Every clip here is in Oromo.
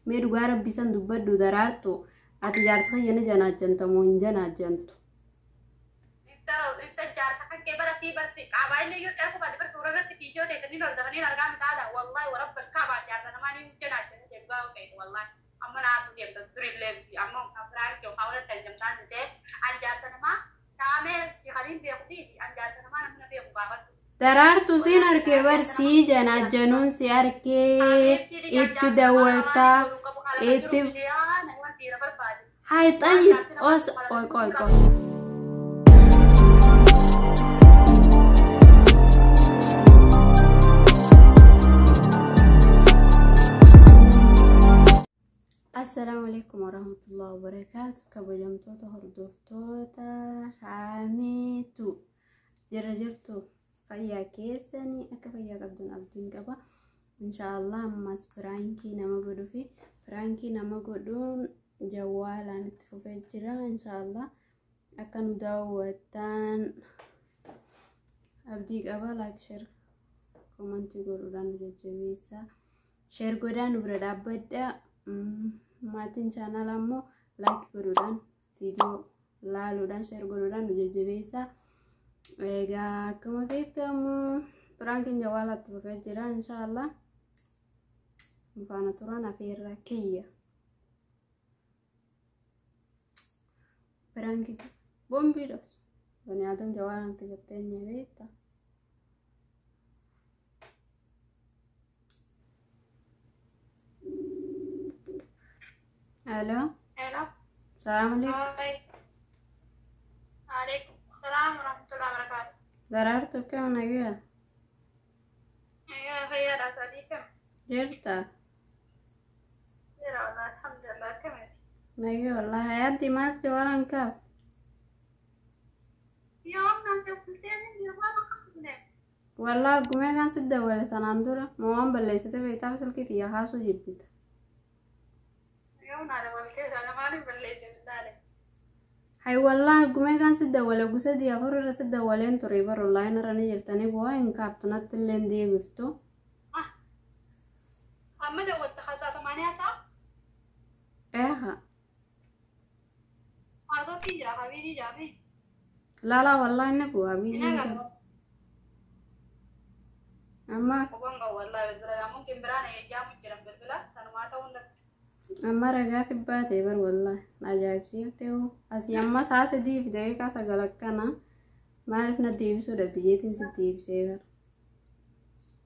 Mee dhugaa rabbii san dubbadhu Daraartu. Ati jaarsa kiyya ni janaajjanta moo hin janaajjantu? Ibsa jaarsa kan kee bara sii barsi qaabaa illee yoo si arguu baate bara suura irratti fiijoo ta'e sanniin hordofanii argaa mitaadha. Wallahi warabba kaabaa jaarsa namaa ni janaajjanta dhugaa yoo ta'e wallahi. Amma naatu deemta durillee amma biraan kee haa walitti hanjamtaan ta'e an jaarsa namaa saamee si kaniin beekuti an jaarsa namaa namni beeku gaafadhu. Daraartu siin arkee bar sii janaajjanuun si arkee itti dawwaltaa itti hay xayyib os qoy qoy qoy. Assalaamu alaikum warahmatullahi wabarakaatu. Kabajamtoota hordoftoota Shaameetu jirra jirtu fayyaa keessanii akka fayyaa qabdan abdiin qaba. Inshaallah ammas piraankii nama godhuufi piraankii nama godhuun jawwaalaan itti fufee jira. Inshaallah akka nu daawwattan abdii qaba. Like, share, komantii godhuudhaan nu jajjabeessaa. Share godhaa nu bira dhaabbadhaa. Maatiin chaanaalaa immoo like godhuudhaan viidiyoo laaluudhaan share godhuudhaan nu jajjabeessaa. Egaa akkuma beekamu piraankiin jawwaalaatti fufee jira inshaallah. Faana turan afeerra kiyya. Piraankii boombiidhas. Bani Aadam jawwaalaan jettee ni beekta. Alo. Hello. Salaam alaikum. Alaikum salaam warahmatullahi wabarakatuh. Daraartu akkam nagaa? Yaa fayyaadha sadii kam? Jirta? Jira wallahi alhamdulillah akkamiti? Nagaa wallahi hayaatti maal jawaalaan kaaf? Yoo naan dawwaltee ni waan qabne. Wallahi gumee kan si dawwale tanaan dura ma waan balleessite beektaaf silkii xiyya kaasuu jibbita. Yoo naa dawwaltee sana maaliif balleessite billaale? Hay wallahi gumee kan si dawwale gusa diya afur irra si dawwaleen ture bar wallahi narra ni jirtanii bu'aa hin kaaftu natti illee hin deebiftu. Amma dawwalte hasaa tamaanii hasaa? Eeha. Haasootti jira habiibii jaame. Laalaa wallahi inni bu'aa Hin biiziin jira. agarru. Amma Ogon qabu wallahi bilbila mungkin biraan eeyyaamu jiran bilbila sanumaa ta'uu hin danda'u. Amma ragaa fibbaa ta'e bar wallahi ajaa'ibsiiftee hoo asii amma sa'a 3:09 akkana maaliif na deebisuu dhabde jeetiin si deebisee bar.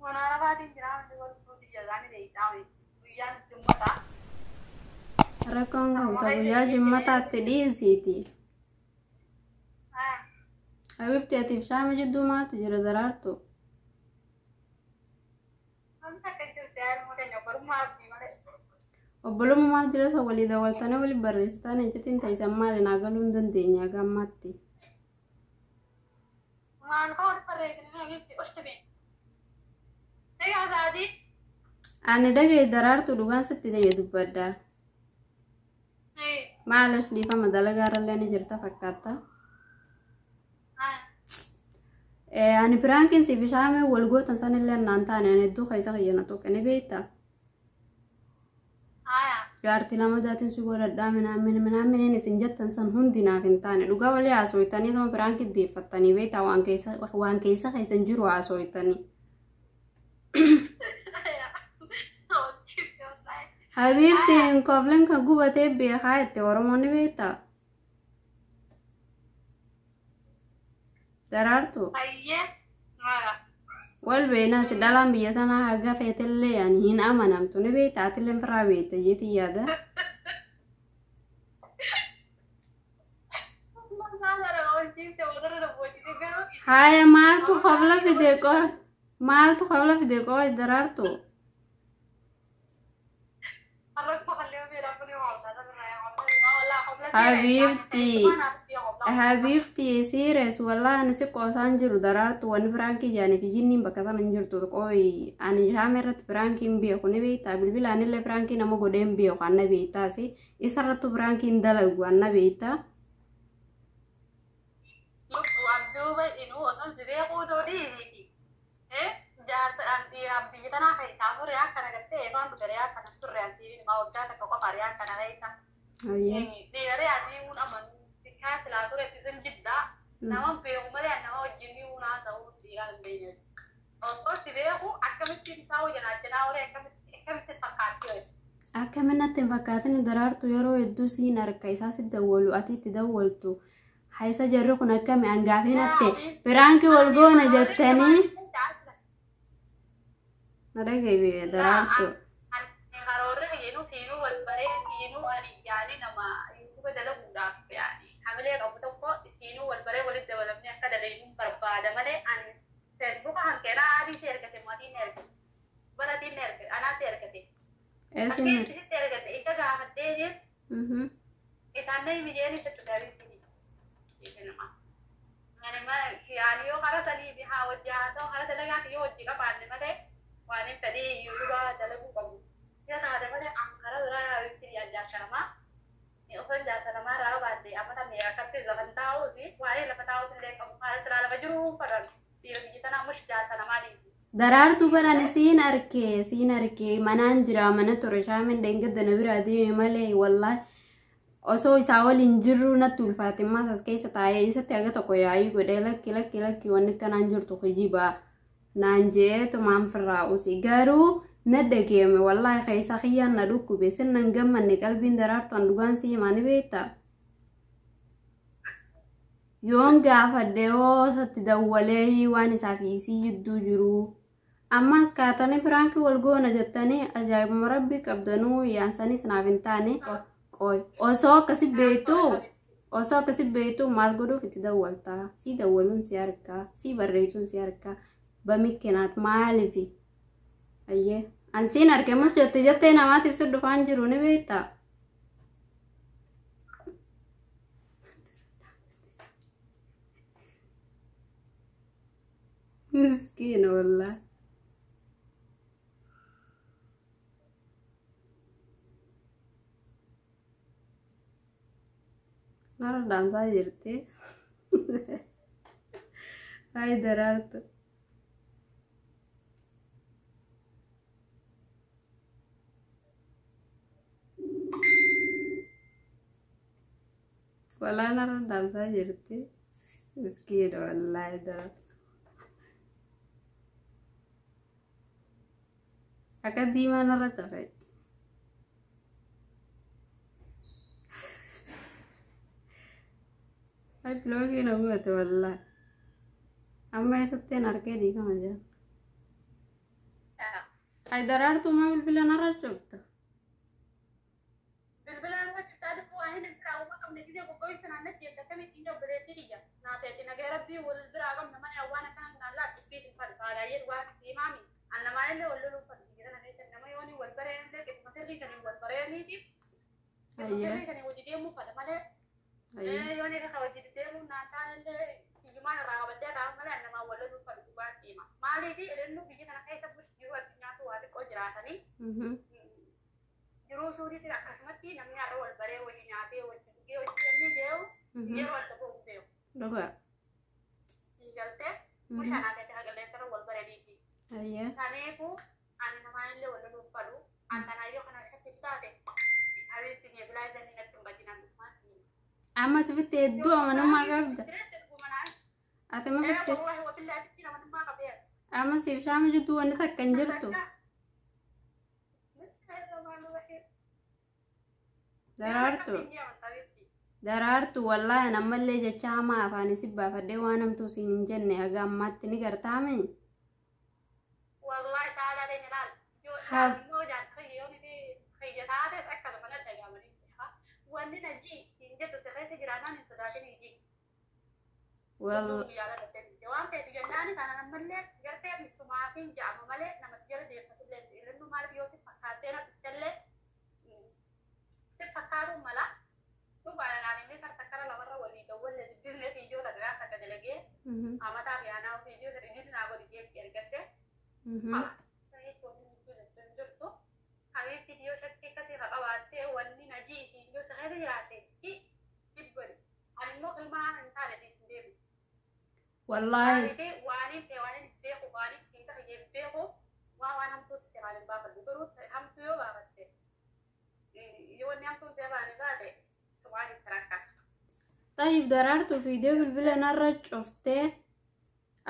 Waan arabaatiin jira wanti wal fuuti jedhanii beektaa guyyaan jimmataa. Rakkoon qabu ta'u guyyaa jimmataatti dhiisiiti. Habibti atiif shaama jidduu maaltu jira Daraartu? Wanta akka jirti ayyaanuma keenya obbolummaa abdii malee. Obbolummaa maal jira isa walii dawwaltanii walii barreessitan iccitiin ta'isan maali naa galuu hin dandeenye haga ammaatti. Maal koo wal barreessine habibti oshti Egaa sa'aatii. Ani dhagaye Daraartu dhugaan sitti ta'e dubbadda. Maaliif dhiifama dalagaa irrallee ni jirta fakkaata. Ani piraankiin si bishaamee wal gootan sanillee naan taane ani hedduu keessa kiyya na tuqe ni beekta. Jaartii lama daatiin si godhadhaa minaamin minaaminiin isin jettan san hundi naaf hin taane dhugaa walii haasooytanii sama piraankii deeffattanii beektaa waan keessa waan keessa keessan jiru haasooytanii. Habiibti hin koflin kan gubatee beekaa jette Oromoon ni beektaa. Daraartu. Hayyee. Maala. Wal beeknaati dhalaan biyya tanaa haga feetellee ani hin amanamtu ni beekta atillee firaa beekta jeetii yaada. Haaya maaltu kofla fide qoy maaltu kofla fide qoy Daraartu. Habiibti Habiibti siires wallahi ani si qoosaan jiru Daraartu wanni piraankii jaanii fi jinniin bakka sana hin jirtu qoy ani shaama irratti piraankii hin beeku ni beektaa bilbilaan illee piraankii nama godhee hin beeku anna beektaasi isarrattu piraankii hin dalagu anna beektaa. Lubbu an duuba inuu osoo si beekuu ta'uu dhiisiiti. Biyya tanaa keessaa afurii akkana gartee efaan dhugaree akkana turre antii maa waggaa takka qofa akkana keessa. Dhiiraree adiiwwan amantii silaa ture isin jiddaa nama beeku malee nama wajjin ni hunaa ta'uu dhiiraa hin beekne. Osoo si beeku akkamitti isaa wajjin ajjanaa horii akkamitti fakkaatti hojii. Akkamiin natti hin fakkaatin Daraartu, yeroo hedduu siin harka isaa si dawwalu, ati itti dawwaltu. Haysa jarri kun akkami hangaafii natte prank wal goona jettanii na dhagaye Daraartu. Karoorri fayyadu siinuu wal baree siinuu ani yaani nama YouTube dalaguudhaaf yaani hamilee qabu tokko siinuu wal baree walitti dabalamnee akka dalagnu barbaada malee ani Facebook hanqeeraa adii si ergate, maatiin ergate, baratiin ergate, anaatti ergate. Eessin? Sitti ergate isa gaafadhee jeen isaan na mijeen isa tugaaritti. Yaani yoo karaa sanii haa wajji haa ta'u karaa dalagaa yoo hojii qabaanne malee waan hin fedhii YouTube dalaguu qabu. Yoo taate malee an karaa biraa itti jaarsalamaa. Osoo jaarsalamaa irraa baadde amma tamee akkatti lafa taa'uus waa'ee lafa taa'uus illee qabu. Haala silaa lafa jiruu fadhan dhiira biyya tanaa mush jaarsalamaa dhiisi. Daraartuu barani siin arkee manaan jira, mana ture. Shaamen dheengadda na bira deeme malee wallaahi osoo isaa waliin jirru natti ulfaate. Maas as keessa taa'ee isatti haga tokko yaa'ii godhee, "Lakki, lakki, lakki, wanni akkanaan jirtu kijibaa," naan jeetu maan firraa'usi garuu na dhageeme. Wallaahi keessa kiyyaan na dhukkube, sinnan gammanne qalbiin. Daraartu, an dhugaan si himaa, ni beektaa? Yoon gaafadhe hoo isatti dawwalee waan isaa fi isii jidduu jiru. Ammas kaatanii prank wal goona jettanii, ajaa'ibuma rabbii qabdanuu yaansanis naaf hin taane. Qoy, osoo akkasi beektu maal godhuuf itti dawwaltaa? Si dawwaluun si harkaa, si barreessuun si harkaa bamikkinaat maaliifi? Ayyee, an siin arge mus jette jettee namaatiif si dhufaan jiru ni beektaa? Miskiina wallaahi. Nara dhaamsaa jirti. Ay Daraartu. Walaa nara dhaamsaa jirti. Miskiina wallaahi Daraartu. Akka diimaa narra cafeetti. Ay, block na goote wallaahi. Amma eessatteen argee dhiifama jira. Ay Daraartuu, maa bilbila narra cufta? Bilbila irra cuftaa dhufuu waan hin biraa uumaa qabne gisee qoqqooyi sanaan natti jette akkamitti hin obboleettii tiyya. Naaf eegi nagee rabbii wal biraa qabna malee waan akkana naan laatu dubbii hin fadhu saalaayee waan himaami. An namaallee wal loluu fadhu biyya kana keessa nama yooni wal bareenillee qixuma sirrii saniin wal bareeniitiif qixuma sirrii saniin hojii deemuu fadha malee yooni irra hojii deemuu naan taanellee hiyyumaan irraa qabadhee irraa malee an namaa wal loluu fadhu dhugaan dhiima. Maaliif ileennu biyya kana keessa jiru addunyaatu waa xiqqoo jiraatanii jiruu suuriitiin akkasumatti namni har'a wal baree wajji nyaatee wajji dhugee wajji namni deemu yeroo adda ba'u beeku. Dhugaa. Galtee mushaanaa ta'e haqilleessarra wal baree. Kanaafuu ani namaallee wal loluu fadhu an tanaayyoo kana shakki taate halitti bilaa jennee natti hin badin an. Amma sifitti hedduu amanummaa qabda. Ati ma fitte Wallahi wabillahi amanummaa qabeera. amma siif shaama jidduu wanni takka hin jirtu. Daraartu. Daraartu, wallaahi an ammallee jecha hamaa afaan si baafadhee waan hamtuu siin hin jenne haga ammaatti ni gartaame. Wallahi ta'ala leen ilaal. Yoo jaarsa yoo ni xiyya taates akkasuma na dhagaamanii. Wanni na ji hin jettu sirreessa jiraannaan hin sodaatin ji. Wal Waan ta'eef jennaan kana ammallee gartee sumaatiin ja'ama malee namatti jala deeffatullee irrinnu maaliif yoo si fakkaattee na dhuftellee si fakkaatu mala. Dhugaadha naan inni tartakkara lamarra walii dawwalle dubbisnee fiijoo takka takka dalagee amataa fi aanaa fiijoo sadii naa godhi jeetti ergatte. Jirtu habiibti yoo shakkii akkasii haa qabaattee wanni na ji isiin yoo sirreessa jiraatte ji jib godhi. Ani immoo ilmaa hin taane hin deebi'u. Wallaahi. Waan hin ta'e waan hin beeku waan hin ta'e beeku. Wanni hamtuun si afaanii baate sumaan itti rakkata. Xayyib daraartuu fiidee bilbila narra cuftee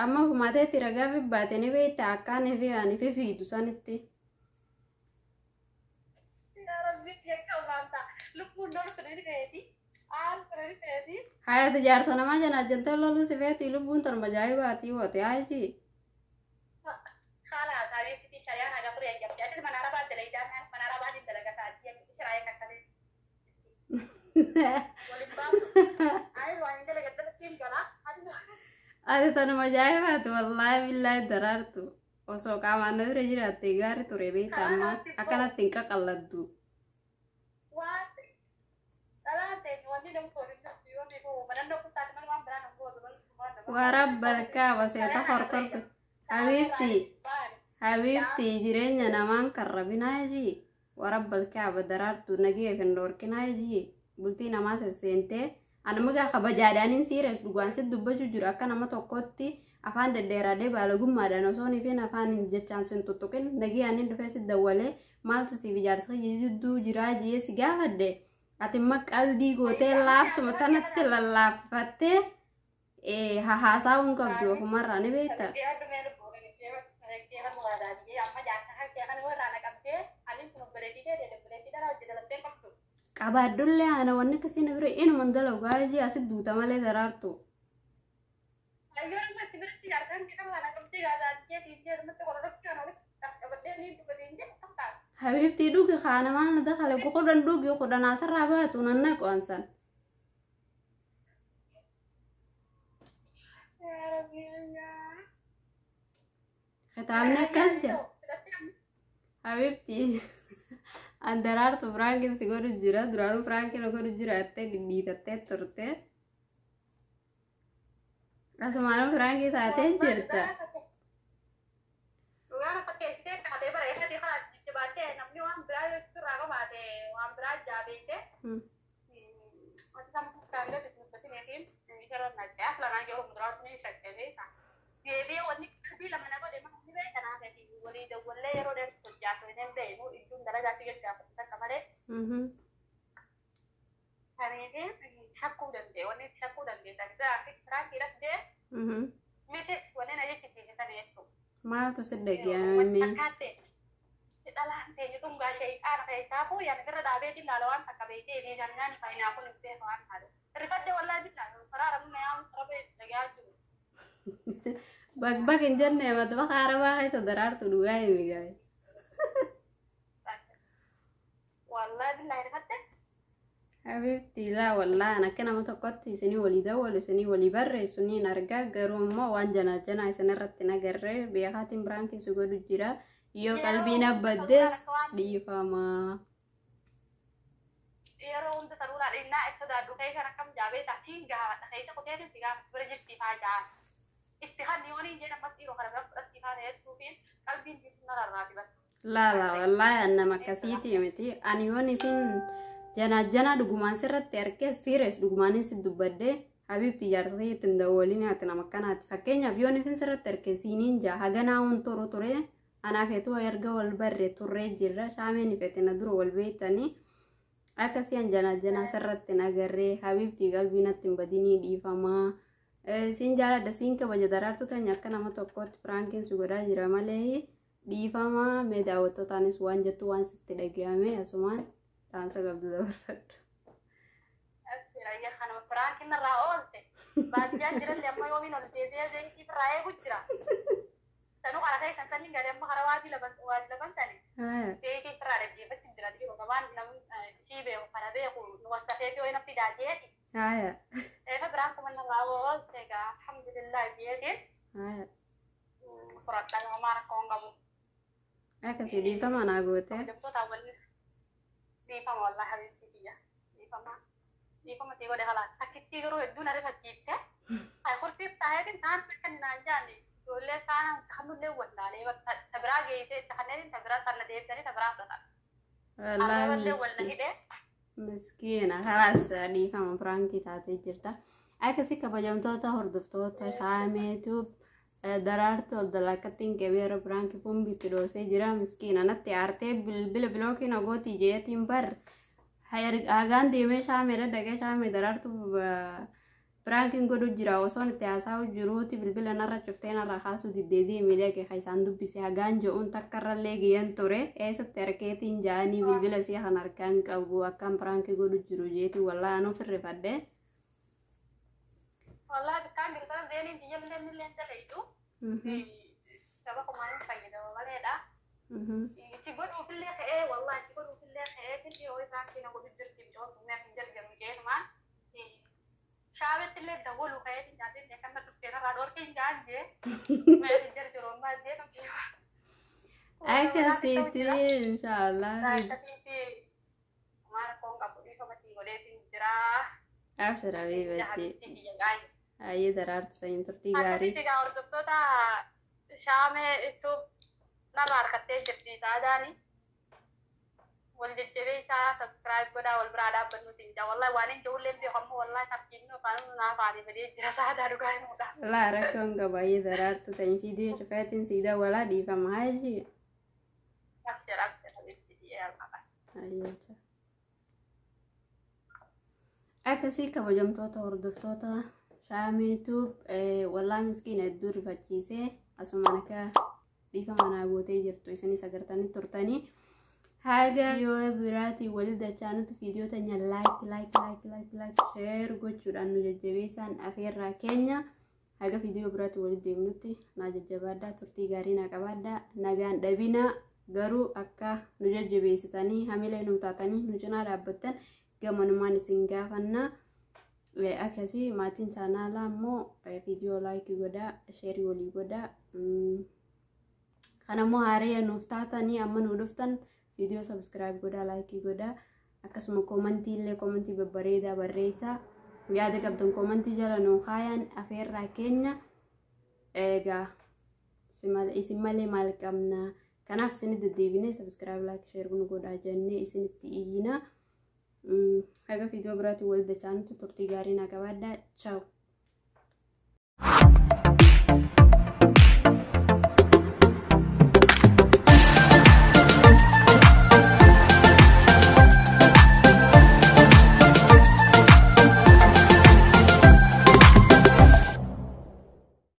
amma fumateetti ragaa fi baate ni beekta akkaan fi ani fi fiidu sanitti. Yaa Rabbi yakka umaamta. Lubbuun lolu sun ni feeti. Aan sun ni feeti. Hayati jaarsa namaa janaa jantee loluu si feeti lubbuun tan ajaa'ibaatii woote haayiti. Haala taabeetti shari'aan haga ture ajjabdi. Atis mana arabaa dalagaa mana arabaatiin dalagaa sa'aatii akkatti shiraayee kakkalee. Waliin baasu. Anis waan hin dalagaa dalageen galaa. Ati tanuma ajaa'ibaati wallaahi billaahi daraartu. Osoo qaamaan na bira jiraatte gaarii ture beekta amma akkanatti hin qaqalladdu. Waan dhalaan ta'e wanni nama tola jirtu yoo beeku manannoo kuttaati mana waan biraan hin gootu. Warabbal kaaba seeta horkorku. Habiibti habiibti jireenya namaan karrabinaa jii. Warabbal kaaba daraartu nageef hin dhoorkinaa jii. Bultii namaa sesseentee anuma gaa kabajaadhaan siires dhugaan si dubbachuu jiru akka nama tokkotti afaan deddeeraadhee baalagummaadhaan osoo hin ifin afaan hin jechaan sin tuttuqin nagiyaan hin dhufee si dawwalee maaltu siif ijaarsa jidduu jiraa jiyee si gaafadhe ati imma qaldii gootee laaftuma tanatti lallaaffattee hahaasaawuu hin qabdu ofumarraa ni beekta. Qabaadhullee ana wanni akkasii na bira inuma hin dalagu gaajii asit duuta malee daraartu. Habiibtii dhugi kaana maal na dakale kudhan dhugi kudhan asirraa baatu nanna qoonsan. Kitaabni akkas jedha. Habiibtii an daraartu firaankin si godhu jira duraanuu firaankin na godhu jira jettee dhidhiitattee turte. Asumaanuu firaankii taatee jirta. Dhugaan fakkeessitee kaatee bara eeggate haa jajjabaattee namni waan biraa yoo irraa qabaate waan biraa jaabeessee wanti isaan kaangate dubbatin yookiin yeroo naqee aslanaa yeroo muduraas ni shakkee beeka. Deebi'ee wanni qalbii lama na godhe maal ni beeka naa fedhi walii dawwallee yeroo dheertu hojjaasoo hin beeknu iddoon daragaatti gaggaafatu takka malee. Kaniifi shakkuu danda'e wanni shakkuu danda'e firaankiidhas jee mitis wanni na jechisiise sana jechuudha. Maaltu si dhaga'ame? Akkaate dhalaan teenyu tun gaa shayxaana keessaafuu yaani irra dhaabeetiin laala waan takka beekee fi jannaan faayinaa kun hin beeku waan taate. Rifadde wallaahi billaa karaa ramna yaa rabee dhagaa jiru. Bak bak hin jenne matbaqa arabaa keessa daraartu dhugaa himi gaa'e. Wallaahi billaa rifadde. Habiibti laa wallaahi an akka nama tokkotti isinii walii dawwalu isinii walii barreessu niin argaa garuu immoo waan janaa janaa isin irratti nagarree beekaatiin biraan keessu godhu jira yoo qalbiin abbaddees dhiifamaa. Yeroo hunda saruuraa dhiinnaa isa daaddu keessa akkam jaabee taatiin gaafadha keessa kuteetiin si gaafa bira jirti faa jaan. Itti hanni yooniin jedhan ammas dhiiroo kana bira fudhatti faa ta'eetuufiin qalbiin jirtu nararraati bas. Laa laa wallaahi an nama akkasiiti miti ani yoon ifin janaa janaa dhugumaan sirratti argee siires dhugumaanin si dubbadde habiibti jaarsa itti hin dawwalin ati nama akkanaati fakkeenyaaf yoon ifin sirratti arge siiniin jaa haganaa hun turu ture anaaf etuu erga wal barre turree jirra shaameen ifete na dura wal beektanii akkasii an janaa janaa sirratti nagarree habiibti qalbii natti hin badinii dhiifamaa. Siin jaaladha siin kabaja daraartu teenya akka nama tokkootti firaankiin si godhaa jira malee dhiifamaa mee daawwattootaanis waan jettu waan sitti dhaga'ame asumaan dhaamsa qabdu dabarfadhu. Kanuma firaankiin irraa oolte baadiyyaan jirallee amma yoomiin ol deebi'ee zeeyitii irraa eegu jira. Sanuu karaa keessan saniin galee amma karaa waadii laban sani zeeyitii irraa dhaggeeffachaa jira dhiirota waan namni ishii beeku kana beeku nu wasafeefi wayina fidaa jeeti. Eefa biraan kuma irraa oolte egaa alhamdulillah jeetiin fudhadhaa homaa rakkoo hin qabu. Akkasii dhiifama naa goote. Kabajamtoota waliin dhiifama wallahi habiibti kiyya dhiifama dhiifama sii godhe halaan takkittii garuu hedduu na rifachiifte ay kursiif taaheetiin taan kan naan jaanne ijoollee taan kanullee wallaalee ta biraa geeyse itti kanneetiin ta biraa sanna deebisanii ta biraa fudhatan. Wallaahi Arraballee wal na hidhee. Miskiina kalaas dhiifama firaankii taatee jirta. Akkasii kabajamtoota hordoftoota shaameetu daraartuu abdalakkattiin qabee yeroo firaankii bombiitti dhoosee jira miskiina natti aartee bilbila bilookiin ogootii jeetiin bar Hagaan deemee shaameedha dhaqee shaamee Daraartu prankiin godhu jira osoon itti haasa'u jiruuti bilbila narra cuftee narra kaasuu diddee deemee dhaqee kan isaan dubbise hagaan je'uun takkarrallee giyyan ture eessatti harkeetiin ja'anii bilbila isii kan harkaan qabu akkaan prankii godhu jiru jeeti wallaahi anuu firrifadhe. Wallahi bikkaan jiru sana zeeniin biyyallee illee dalayitu. Saba kumaan fayyadama maleedha. Si godhuufillee ka'ee wallahi si godhuufillee ka'ee finni yoo isaan kina godhu jirti mi'oon mee hin jarjamu jeetumaan. Shaabetti illee dawwalu ka'ee hin kan dhuftee narraa dhorkee hin jaan jee mee hin jarjaru ammaa jee nuti. Akkasitti inshaallah. Akkasitti maal koon qabu dhiifama sii godheetiin jira. Abshir habiibatti. Ayyee Daraartu ta'in turtii gaarii. Akkasitti egaa hordoftoota shaamee ittuu narraa harkattee jirti saadaani. Wal jajjabeessaa, subscribe godhaa, wal biraa dhaabbannu siin jaa. Wallahi waan hin jiruullee beeku ammoo wallahi tarkiinnu afaan naa faanii badee jira saadaa dhugaa himuudha. Laa rakkoon qaba ayyee Daraartu ta'in viidiyoo cufeetiin sii dawwalaa dhiifama haa ishii. Abshir abshir habiibti. Ayyee. Akkasii kabajamtoota hordoftoota shaameetu wallaa miskiina hedduu rifachiisee asumaan akka dhiifama naa gootee jirtu isinis agartanii turtanii. Haga yoo biraatiin walitti dachaanutti viidiyoo teenya like like like like like share gochuudhaan nu jajjabeessaan afeerraa keenya. Haga viidiyoo biraatiin walitti deemnutti naa jajjabaadhaa, turtii gaarii naa qabaadhaa, nagaan dhabinaa, garuu akka nu jajjabeessitanii hamilee nu taatanii nu cinaa dhaabbattan gamanumaan isin gaafannaa. Akkasii maatiin chaanaalaa immoo viidiyoo like godhaa, share walii godhaa. Kanammoo haaree nuuf taatanii amma nu dhuftan viidiyoo subscribe godhaa, like godhaa, akkasuma commentii illee commentii babbareedaa barreessaa, yaada qabdan commentii jala nuu kaayan afeerraa keenya. Egaa isin malee maal qabna? Kanaaf isinitti deddeebinee subscribe, like, share nu godhaa jennee isinitti iyyina. Haga viidiyoo biraatiin walitti dachaanutti turtii gaarii naa qabaadhaa. Ciao.